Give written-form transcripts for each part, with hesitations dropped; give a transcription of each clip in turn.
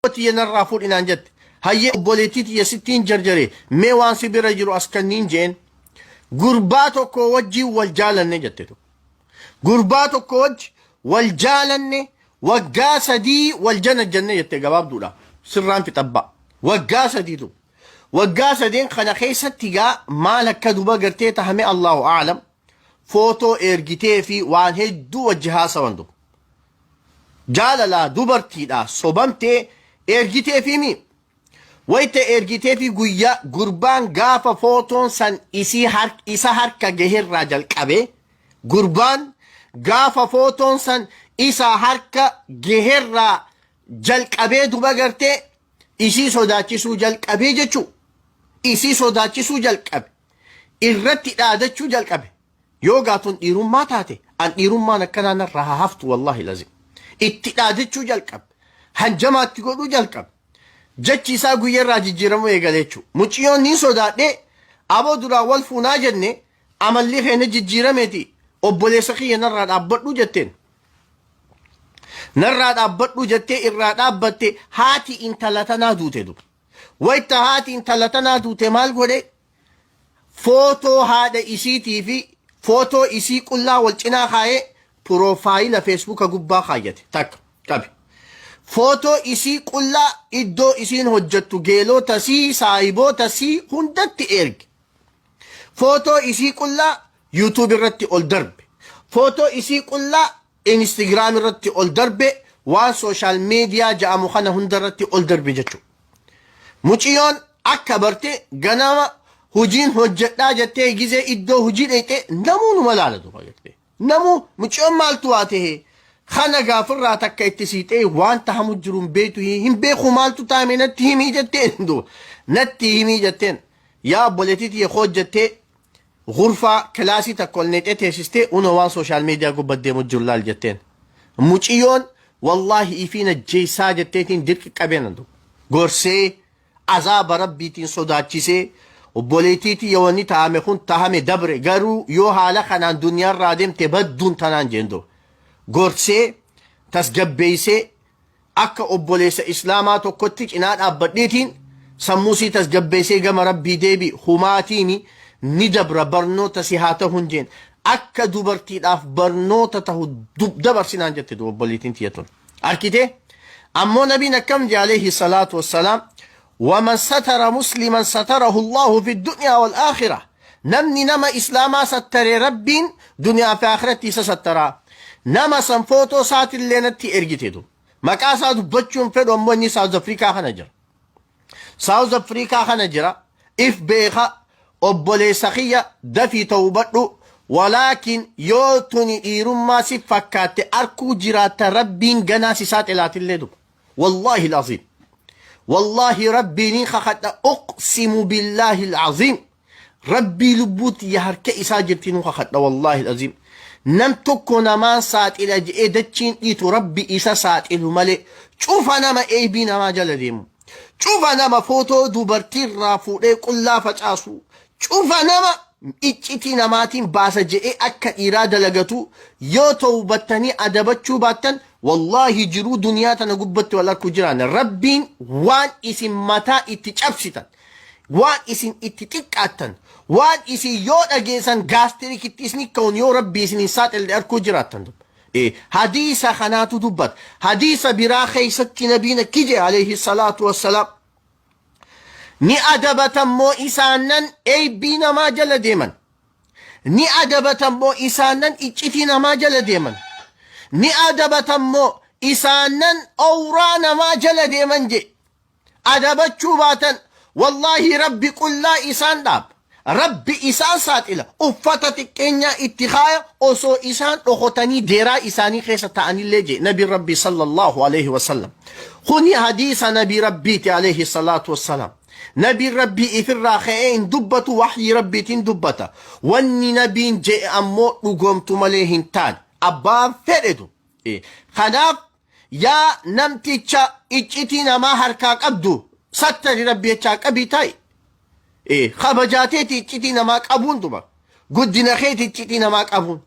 Tiyya narraa fuudhi naan jette. Hayyee obboleettii tiyya sittiin jarjare, mee waan si bira jiru as kanniin jeen. Gurbaa tokko wajjiin wal jaalanne jette tokko. Gurbaa tokko wajji wal jaalanne, waggaa 3 wal janajjanne jette gabaabduudha. Sirraan fixabbaa. Waggaa sadiitu. Waggaa sadeen kana keessatti gaa maal akka duba gartee tahame Allahu a'lam. Footoo ergitee fi waan hedduu wajji haasawan duba. Jaalalaa dubartiidha sobamtee ergitee fi mi wayta ergitee fi guyyaa gurbaan gaafa footoon san isii isa harka gaherraa jalqabe, gurbaan gaafa footoon san isa harka gaherraa jalqabee duba gartee isii sodaachisuu jalqabee jechuu, isii sodaachisuu jalqabe, irratti dhaadachuu jalqabe. Yoo gaatun dhiirummaa taate, an dhiirummaan akkanaa narraa haa haftu, wallaahi lazim. Itti dhaadachuu jalqabe. Hanjamaatti godhuu jalqabe. Jechi isaa guyyarraa jijjiiramuu eegale jechuudha. Mucayyoon niin sodaadhee, aboo duraan wal fuunaa jenne, amalli keenya jijjiirameeti, obboleessa kiyya narraa dhaabbadhu jetteen. Narraa dhaabbadhu jettee irraa dhaabbatte. Haati intala tanaa duute duba. Wayita haati intala tanaa duute maal godhe? Footoo haadha isiitii fi footoo isii qullaa wal cinaa kaayee profile Facebooka gubbaa kaayyate takka qabe. Footoo isii qullaa iddoo isiin hojjettu geelota sii saahiboota sii hundatti erge. Footoo isii qullaa YouTube irratti ol darbe. Footoo isii qullaa Instagram irratti ol darbe. Waan social media jedhamu kana hunda irratti ol darbe jechuudha. Muciyyoon akka barte ganama hojiin hojjedhaa jettee gizee iddoo hojii dheeyxee namuu numa laala duuba jettee. Namuu muciyyoon maaltu waa ta'e kana gaafirraa takka itti siixee waan tahamu jiru hin beektu, hin beeku, maaltu taame natti himii jetteen duuba. Natti himii jetteen, yaa obboleettii tiyya koo jettee gurfaa kilaasii takka ol neexee teessistee, unoo waan social media gubbaa deemu jiru laal jetteen. Muciyyoon wallaahi ifiin ajjeessaa jetteetiin dirqi qabeen duuba. Gorsee azaaba rabbiitiin sodaachisee, obboleettii tiyya, wanni tahame kun tahame dabre, garuu yoo haala kanaan duniyaarraa deemte badduun tanaan jeen duuba. Gorsee tasgabbeessee akka obboleessa islaamaa tokkotti cinaa dhaabbadheetiin sammuu sii tasgabbeessee, gama rabbii deebi, humaatiini ni dabra, barnoota si haa ta'uun jeen, akka dubartiidhaaf barnoota ta'u dabarsinaan jette duuba obboleettiin tiyya tun. Arkitee? Ammoo nabiin akkam jee alayhi salaatu wassalaam? ومن ستر مسلما ستره الله في الدنيا والآخرة. Namni nama islaamaa sattare rabbiin duniyaa fi akhiratti isa sattaraa. Nama san footoo isaatillee natti ergite du. Maqaa isaa dubbachuun fedhu, ammoo inni South Africa kana jira. South Africa kana jira. If beeka. Obboleessa kiyya, dafii tawbadhu. Walaakin yoo tuni dhiirummaa si fakkaatte arkuu jiraatta, rabbiin ganaa si saaxilaatillee duba. Wallaahi al-aziim. Wallaahi rabbiin kakadha, uqsimu billaahi al-aziim. Rabbii lubbuutti ya harka isaa jirti nu kakadha, wallaahi al-aziim. Nam tokko namaan saaxila je'ee dachiin dhiitu rabbi isa saaxilu malee, cufa nama eebii namaa jala deemu. Cufa nama footoo dubartiirraa fuudhee qullaa facaasu. Cufa nama iccitii namaatiin baasa je'ee akka dhiiraa dalagatu, yoo tawbattanii adabachuu baattan, wallaahi jiruu duniyaa tana gubbatti wal arkuu jiraan. Rabbiin waan isin mataa itti cabsitan, waan isin itti xiqqaattan, waan isin yoo dhageessan gaastirikitti isin ka'uun yoo rabbii isin hin saaxille arkuu jiraattan. Hadiisa kanaatu dubbata. Hadiisa biraa keessatti nabiin akki jee alayhi salaatu wassalaam: ni adabatammoo isaanan eebbii namaa jala deeman, ni adabatammoo isaanan iccitii namaa jala deeman, ni adabatammoo isaanan owraa namaa jala deeman je. Adabachuu baatan, wallaahi rabbi qullaa isaan dhaaba, rabbi isaan saaxila, uffata xiqqeenyaa itti kaaya osoo isaan dhokotanii deeraa isaanii keessa ta'anillee je nabi rabbi sallallahu alaihi wasallam. Kuni hadiisa nabi rabbiiti alayhi salaatu wassalaam. Nabiin rabbii ifirraa ka'ee hin dubbatu, waxyii rabbiitiin dubbata. Wanni nabiin je'e ammoo dhugoomtu malee hin taane abbaan fedhetu. Kanaaf yaa namticha iccitii namaa harkaa qabdu, sattari rabbi jechaa qabii taa'i. Kabajaateeti iccitii namaa qabuun duba. Guddina keeti iccitii namaa qabuun.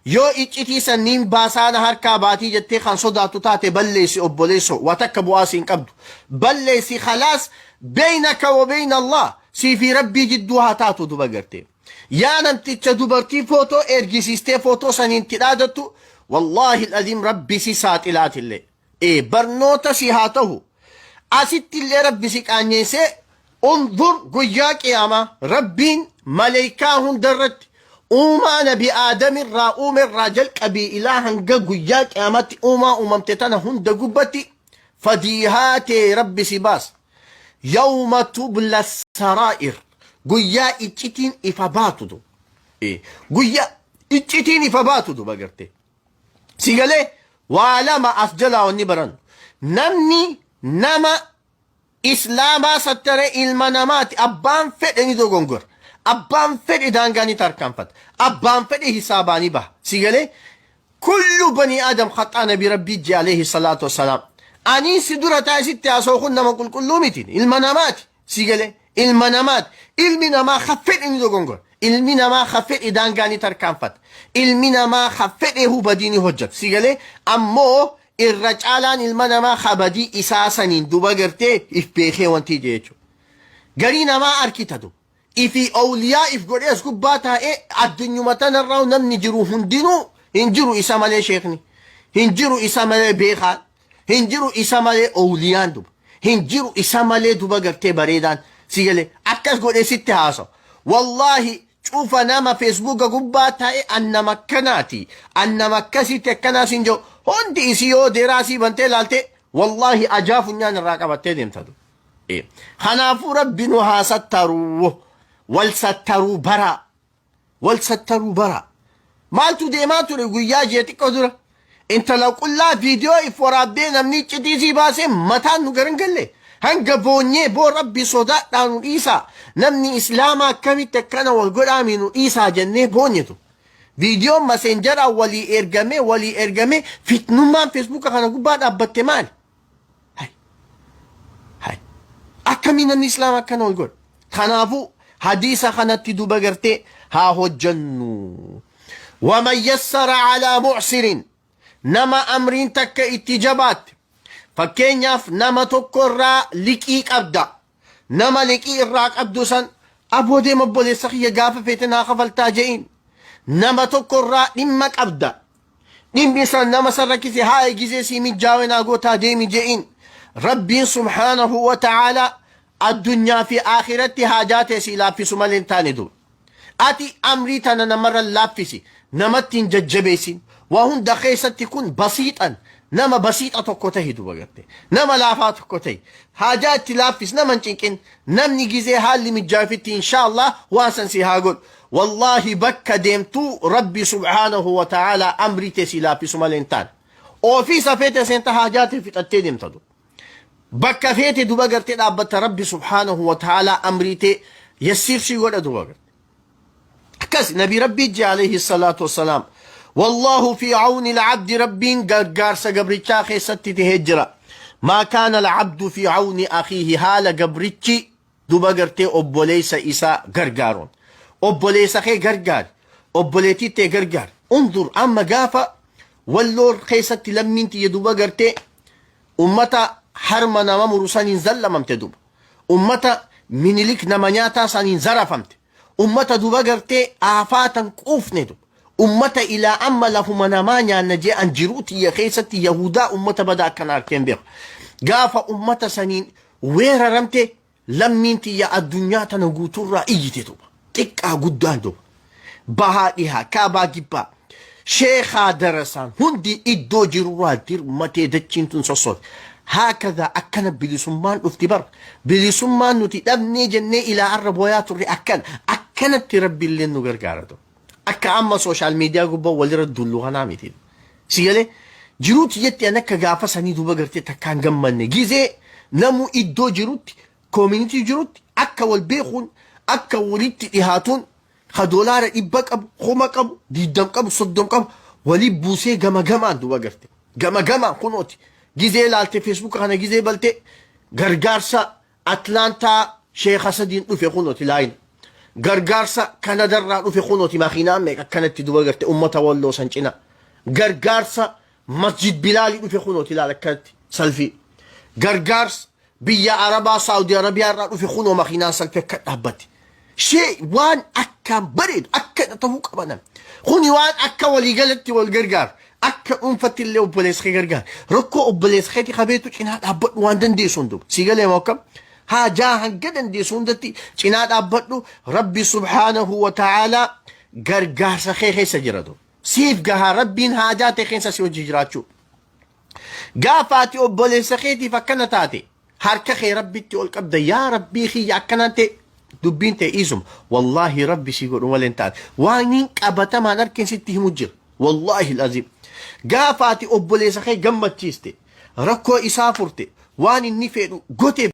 Yoo iccitii sanniin baasaana harkaa baatii jettee kan sodaattu taate, balleessi obboleessoo. Waa takka bu'aa siin qabdu. Balleessi, khalaas, beynaka wa beyna Allah, sii fi Rabbii jidduu haa taatu duba gartee. Yaa namticha dubartii footoo ergisiistee footoo saniin itti dhaadattu, wallaahi al'aziim, Rabbi si saaxilaatillee. Ee, barnoota si haa ta'u. Asitti illee Rabbi si qaanyeessee, unzur, guyyaa qiyaamaa Rabbiin maleeykaa hundarratti uumaa nabi Aadamirraa uumerraa jalqabii ilaa hanga guyyaa qiyaamaatti uumaa uumamte tana hunda gubbatti fadiihaa tee Rabbi si baasa. Yawma tubla saraa'ir, guyyaa iccitiin ifa baatu du. Guyyaa iccitiin ifa baatu duba gartee. Si galee? Waa lama as jalaa wanni barannu. Namni nama Islaamaa sattare ilma namaati. Abbaan fedhe ni dogongora. Abbaan fedhe daangaa ni tarkaanfata. Abbaan fedhe hisaabaa ni baha. Si galee? Kullu banii Aadam khaxaa, nabi Rabbii jee alayhi salaatu wassalaam. Anii si dura taa'e sitti haasa'u kun nama qulqulluu miti. Ilma namaati. Si galee? Ilma namaati. Ilmi namaa ka fedhe ni dogongora. Ilmi namaa ka fedhe daangaa ni tarkaanfata. Ilmi namaa ka fedhe hubadii ni hojjeta. Si galee? Ammoo irra caalaan ilma namaa ka badii isaa saniin duba gartee if beekee wanti jee jechuudha. Garii namaa arkita du. Ifi awliyaa if godhee as gubbaa taa'ee, addunyuma tanarraa namni jiru hundinuu hin jiru isa malee sheekni. Hin jiru isa malee beekaan. Hin jiru isa malee awliyaan duba. Hin jiru isa malee duba gartee bareedaan. Si galee? Akkas godhee sitti haasawu. Wallaahi, cufa nama Feesbuuka gubbaa taa'e an nama akkanaati. An nama akkasitti akkanaa siin jiru. Hundi isii yoo deeraasii bantee ilaalte, wallaahi ajaa funyaan irraa qabattee deemta. Kanaafuu Rabbi nu haa sattaruu. Wal sattaruu baraa. Wal sattaruu baraa. Maaltu deemaa ture guyyaa jee xiqqoo dura? Intala qullaa viidiyoo if waraabdee namni iccitii sii baasee mataan nu garan galle. Hanga boonyee, boo Rabbi sodaadhaa nu dhiisaa. Namni Islaamaa akkamitti akkana wal godhaami, nu dhiisaa jennee boonyetu. Viidiyoon maseenjaraa walii ergamee walii ergamee, fitnummaan Feesbuuka kana gubbaa dhaabbatte maali? Hay. Hay. Akkamii namni Islaama akkana wal godha? Kanaafuu hadiisa kanatti duba gartee haa hojjannu. Waman yassara calaa mucsirin, nama amriin takka itti jabaatte, fakkeenyaaf nama tokko irraa liqii qabda, nama liqii irraa qabdu san, aboo deema obboleessa kiyya, gaafa feete naa kafaltaa je'iin. Nama tokko irraa dhimma qabda, dhimmi san nama san rakkise, haa gizee sii mijjaawe naa gootaa deemi je'iin. Rabbiin subhaanahu wa ta'aalaa addunyaa fi aakiratti haajaa tee sii laaffisu malee hin taane duba. Ati amrii tana namarra laaffisi, namatti hin jajjabeessin. Waa hunda keessatti kun basiixan, nama basiixa tokko tahi duba garte. Nama laafaa tokko tahi. Haajaa itti laaffis, nama hin cinqin. Namni gizee haalli mijjaafitti inshaallah waan san si haa godhu. Wallaahi, bakka deemtuu Rabbi subhaanahu wa ta'aalaa amrii tee si laaffisu malee hin taane. Ofii safeete seenta, haajaa tee fixattee deemta duba. Bakka feete duba gartee dhaabbatta, Rabbi subhaanahu wa ta'aalaa amrii tee yassiir sii godha duba garte. Akkas nabi Rabbii jee alayhi salaatu wassalaam. Wallaahu fi awni al-abdi, Rabbiin gargaarsa gabrichaa keessatti tahee jira. Maa kaana al-abdu fi awni akhiihi, haala gabrichi duba gartee obboleessa isaa gargaaruun. Obboleessa kee gargaari. Obboleettii tee gargaari. Undur, amma gaafa Walloo keessatti lammiin tiyya duba gartee ummata harma nama muru saniin zallamamte duba. Ummata Minilik nama nyaataa saniin zarafamte. Ummata duba gartee aafaatan quufne duba. Ummata ilaa amma lafuma namaa nyaanna je'an, jiruu tiyya keessatti Yahudaa ummata badaa akkana arkeen beeku. Gaafa ummata saniin weeraramte lammiin tiyya addunyaa tana guutuurraa iyyite duba. Xiqqaa guddaan duba. Bahaa dhihaa, kaabaa gibbaa, sheekaa darasaan hundi iddoo jirurraa dirmatee dachiin tun sossoote. Haakadaa akkana bilisummaan dhufti bar. Bilisummaan nuti dhabnee jennee ilaa arra booyaa turre akkana. Akkanatti Rabbiillee nu gargaara ture. Akka amma social media gubbaa walirra dullu kanaa miti. Si galee? Jiruu tiyyatti an akka gaafa sanii duuba gartee takkaan gammanne. Gizee namu iddoo jirutti, community jirutti akka wal beekuun, akka walitti dhihaatuun, ka $100 qabu, 1000 qabu, 20 qabu, 30 qabu walii buusee gama gamaan duuba garte. Gama gamaan kunooti. Gizee laalte Feesbuuka kana, gizee baltee gargaarsa Atlaantaa sheeka sadiin dhufe kunooti laayina. Gargaarsa Kanadarraa dhufe kunooti makiinaan meeqa akkanatti duba garte ummata Walloo san cina. Gargaarsa Masjid Bilaalii dhufe kunooti ilaala akkanatti salfii. Gargaarsa biyya Arabaa Saawudii Arabiyaa irraa dhufe kunoo makiinaan salfii akka dhaabbatti. Shee waan akkaan bareedu akka ta'uu qaba namni. Kuni waan akka waliigalatti wal gargaaru. Akka dhuunfatti illee obboleessa kee gargaara. Rakkoo obboleessa keetii kabeetu cinaa dhaabbadhu waan dandeessu hunduma. Sii galee moo akkam? Haajaa hanga dandeessu hundatti cinaa dhaabbadhu. Rabbi subhaanahu wa ta'aalaa gargaarsa kee keessa jira du. Siif gahaa Rabbiin haajaa ta'e keessa si hojii jiraachuu. Gaafa ati obboleessa keetiif akkana taate, harka kee Rabbitti ol qabda, yaa Rabbii kiyya akkanaan ta'e, dubbiin ta'e dhiisuma. Wallaahi Rabbi si godhu malee hin taate. Waan hin qabatamaan harkeen sitti himu jira. Wallaahi laziim. Gaafa ati obboleessa kee gammachiiste, rakkoo isaa furte, waan inni fedhu goteef.